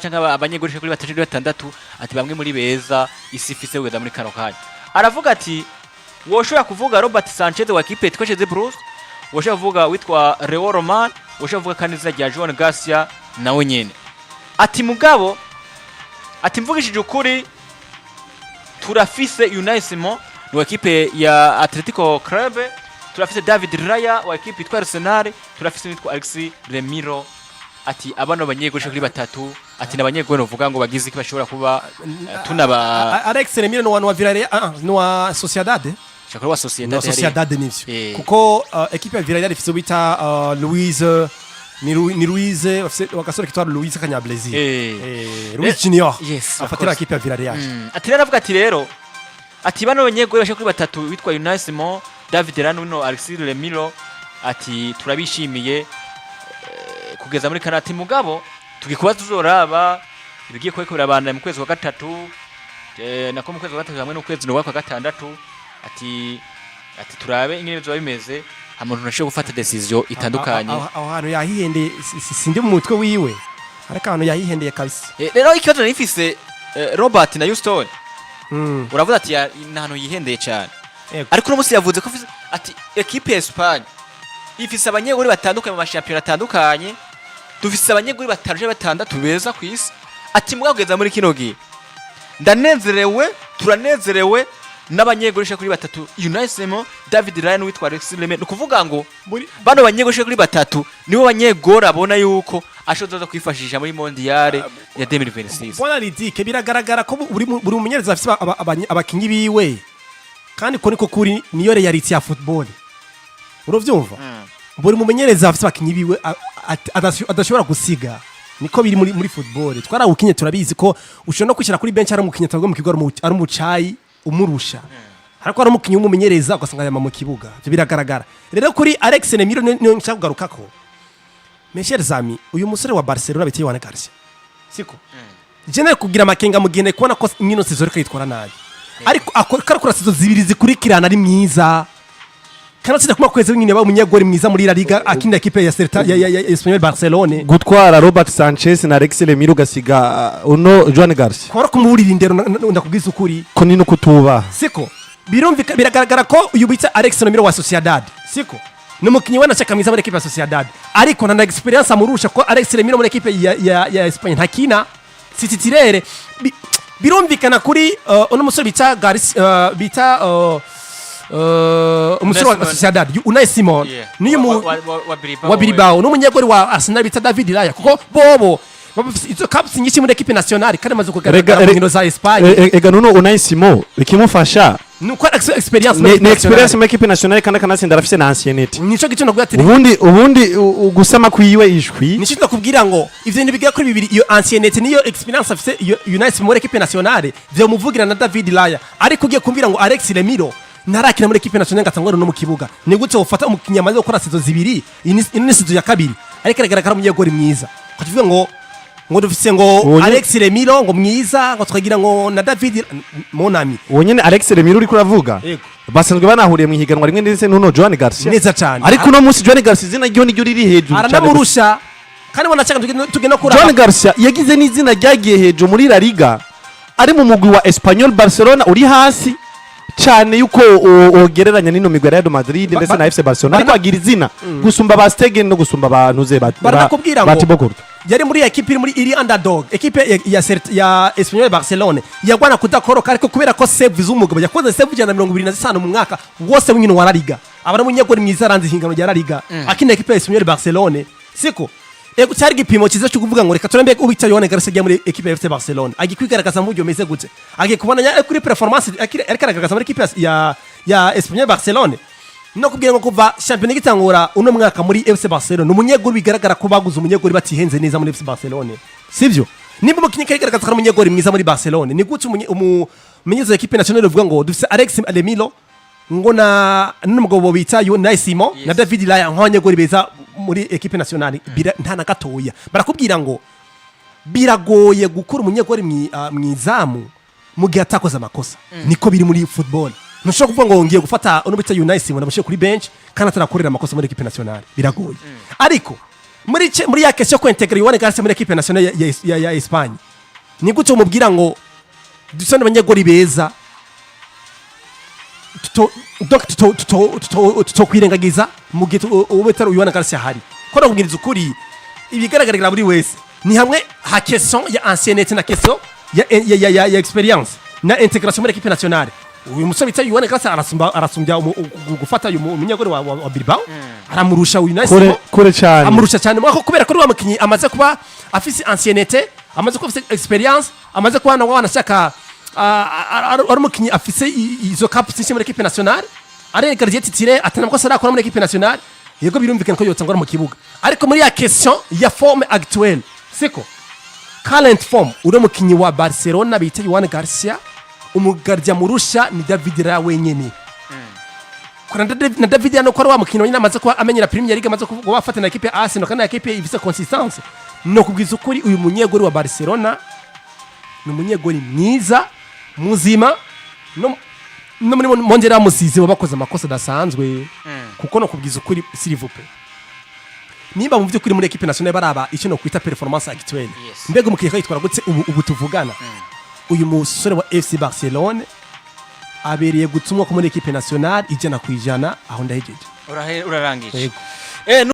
Canke abanyegori kuri batatu, batandatu, ati bamwe muri beza isi ifise kugeza muri kano kanya. Aravuga ati woshobora kuvuga Robert Sanchez wa équipe yitwa Chelsea Blues, woshobora kuvuga witwa Leo Roman, woshobora kuvuga kandi izina rya Joan Garcia nawe nyene. Ati mugabo, ati mvugishije ukuri, turafise Unai Simon ni wa équipe ya Atletico Club, turafise David Raya wa équipe yitwa Arsenal, turafise witwa Alexis Remiro. Ati abano banyegori kuri batatu, ati n'abanyegori novuga ngo bagize iki, bashobora kuba tunaba Alex Remiro ni wa Villarreal, ni wa Sociedad. Shakora wa Sociedad. Ni wa Hariya. Sociedad nivyo. Kuko équipe ya Villarreal ifise bita Luis, ni Luis, bafise agasore kitwa Luis Kanyablezi. Luis Junior Yes, of afatira course. équipe ya Villarreal. Ati rero aravuga ati rero, ati bano banyegori bashika kuri batatu witwa Unai Simon, David Raya no Alexis Remiro, ati turabishimiye kugeza muri kana. Ati mugabo tugikuba tuzoraba ibigiye kuba birabandanya mu kwezi kwa gatatu, nako mu kwezi kwa gatatu hamwe n'ukwezi kwa gatandatu. Ati turabe ingene bizoba bimeze, hama umuntu ashobora gufata décision itandukanye. Aho hantu yahihendeye, sindi mu mutwe wiwe, ariko ahantu yahihendeye kabisa. Rero ikibazo nifise, Robert na Houston, uravuze ati ni ahantu yihendeye cyane. Ariko uno munsi yavuze ko ati équipe ya Espagne ifise abanyegori batandukanye mu mashampiyona atandukanye, dufise abanyegori batanu canke batandatu beza ku isi. Ati mugabo kugeza muri kino gihe ndanezerewe, turanezerewe n'abanyegori kuri batatu, Unai Simon, David Raya witwa Alexis Lemay. Ni ukuvuga ngo bano banyegori kuri batatu nibo banyegori abona yuko ashobora kwifashisha muri Mondial ya 2026. Bwana Ridike, biragaragara ko buri mumenyereza afise abakinyi biwe, kandi ko niko kuri, niyo réalité ya football, uravyumva? Buri mumenyereza afise abakinyi biwe adashobora gusiga. Niko biri muri football, twarawukinye, turabizi ko ushobora no kwishyira kuri bench ari umukinyi atavuga mu kigo, ari umucayi umurusha, ariko ari umukinyi w'umumenyereza ugasanga yama mu kibuga. Ivyo biragaragara rero kuri Alex Remiro. Niyo nshaka kugarukako, mes chers amis. Uyu musore wa Barcelona bita Joan Garcia, siko je nari kugira amakenga mu gihe nari kubona ko mwino saison ariko yitwara nabi, ariko karakora saison zibiri zikurikirana ari mwiza, kanatsinda kuma kwezi nyine, ba umunyegori mwiza muri La Liga, akinira équipe ya Celta ya Espanyol Barcelone. Gutwara Robert Sanchez na Alex Remiro ugasiga uno Joan Garcia, kora kumuburira indero, ndakubwiza ukuri. Ko ni no kutubaha. Siko birumvika, biragaragara ko uyu bita Alex Remiro wa Sociedad, siko ni umukinnyi wanashaka mwiza muri équipe ya Sociedad, ariko nta na expérience amurusha, ko Alex Remiro muri équipe ya Espagne ntakina, si titulaire. Birumvikana kuri uno musore bita Garcia, bita umusore wa Simon. Sociedad Unai Simon, niyo mu wa Bilbao. Wa Bilbao, n'umunyegori wa Arsenal bita David Raya, kuko bobo bafise izo caps nyinshi muri équipe nationale kandi amaze kugaragara mu nkino za Espagne. Ega nuno Unai Simon ikimufasha nuko ari expérience muri ni équipe nationale. Expérience muri équipe nationale, kandi akanatsinda, arafise na ancienneté. Nico gituma nakubwira ati Ubundi ugusama kwiwe ishwi. Nico ndakubwira ngo ivyo bintu bigera kuri bibiri, iyo ancienneté niyo expérience afise iyo Unai Simon muri équipe nationale, vyomuvugira na David Raya. Ariko ugiye kumbwira ngo Alex Remiro ntarakina muri équipe nationale, ngatangwa no mu kibuga, ni gute ufata umukinnyi amaze gukora saison zibiri, iyi ni saison ya kabiri, ariko aragaragara ko ari umunyegori mwiza, ukavuga ngo dufise ngo Alex Remiro ngo mwiza, ngo tukagira ngo na David, mon ami. Uwo nyene Alex Remiro uriko uravuga, Yego. basanzwe banahuriye mu ihiganwa rimwe ndetse n'uno Joan Garcia. Neza cyane. Ariko uno munsi Joan Garcia izina ryo niryo riri hejuru cyane. Aranamurusha, kandi wanashaka tugenda kuraba. Joan Garcia yagize n'izina ryagiye hejuru muri La Liga ari mu mugwi wa Espanyol Barcelona uri hasi cyane yuko wogereranya n'ino migwi ya Real Madrid ndetse na FC Barcelona, ariko agira izina gusumba ba Stegen no gusumba ba Ntuze ba Baranakubwira ba ngo Thibaut Courtois. Yari muri équipe iri muri iri underdog, équipe ya Espanyol Barcelone yagwana kudakoroka, ariko kubera ko save z'umugabo yakoze save 125 mu mwaka wose w'inkino wa La Liga, aba ari umunyegori mwiza aranze ihingano rya La Liga akina équipe ya Espanyol Barcelone. Siko ego cyari igipimo cyiza cyo kuvuga ngo reka turembe ubita Joan Garcia agiye muri équipe ya FC Barcelone, agiye kwigaragaza mu buryo bumeze gute, agiye kubona kuri performance ariko aragaragaza muri équipe ya Espanyol Barcelone. No kubwira ngo kuva shampiyona igitangura uno mwaka muri FC Barcelona, umunyegori bigaragara ko baguze umunyegori batihenze neza muri FC Barcelone, sivyo? Nimba umukinnyi kagaragaza ko ari umunyegori mwiza muri Barcelone, ni gute umumenyereza wa équipe nationale uvuga ngo dufise Alex Remiro ngo na n'umugabo bita Unai Simon na David Raya nk'abanyegori beza muri équipe nationale? Nta na gatoya. Barakubwira ngo biragoye gukura umunyegori mwizamu mu gihe atakoze amakosa. Niko biri muri football. Ntushobora kuvuga ngo ngiye gufata uno bita Unai Simon ndamushyire kuri bench kandi atarakorera amakosa muri équipe nationale, biragoye. Ariko Muri ya question ko intégrer Joan Garcia muri équipe nationale ya Espagne, ni gute umubwira ngo dusane abanyegori beza tuto donc tuto kwirengagiza mu gihe ube tari Joan Garcia hari ko nakubwiriza ukuri, ibigaragarira buri wese ni hamwe ha question ya ancienneté na question ya expérience na intégration muri équipe nationale. Uyu musore bita Joan Garcia arasumbya gufata uyu umunyegori wa Bilbao, aramurusha uyu Unai Kure Simon. Kure cyane. Amurusha cyane mwako kubera ko ari wa mukinyi amaze kuba afise ancienneté, amaze kuba afise expérience, amaze kuba na wanashaka ari umukinyi afise izo caps nyinshi muri équipe nationale, ari gardien titulaire, atana makosa arakora muri équipe nationale. Yego, birumvikana ko yotangwa mu kibuga, ariko muri ya question ya forme actuelle, siko current form, uri mukinyi wa Barcelona bita Joan Garcia, umugardia murusha ni David Raya wenyene. Kuna na David Raya, ko ari wa mukinyi wenyine amaze kuba amenyera Premier League, amaze kuba afata na équipe ya Arsenal, kandi na équipe ifise consistance. No kubwiza ukuri, uyu munyegori wa Barcelona ni umunyegori mwiza muzima, no muri Mondial bamusize bakoze amakosa adasanzwe, kuko no kubwiza ukuri, s'il vous plaît, nimba mu by'ukuri muri équipe nationale baraba icyo no kwita performance actuelle, mbega umukinnyi yitwara gutse ubu tuvugana, uyu musore wa FC Barcelone abereye gutumwa ko muri équipe nationale 100%. Aho ndahejeje. Urarangije. Yego.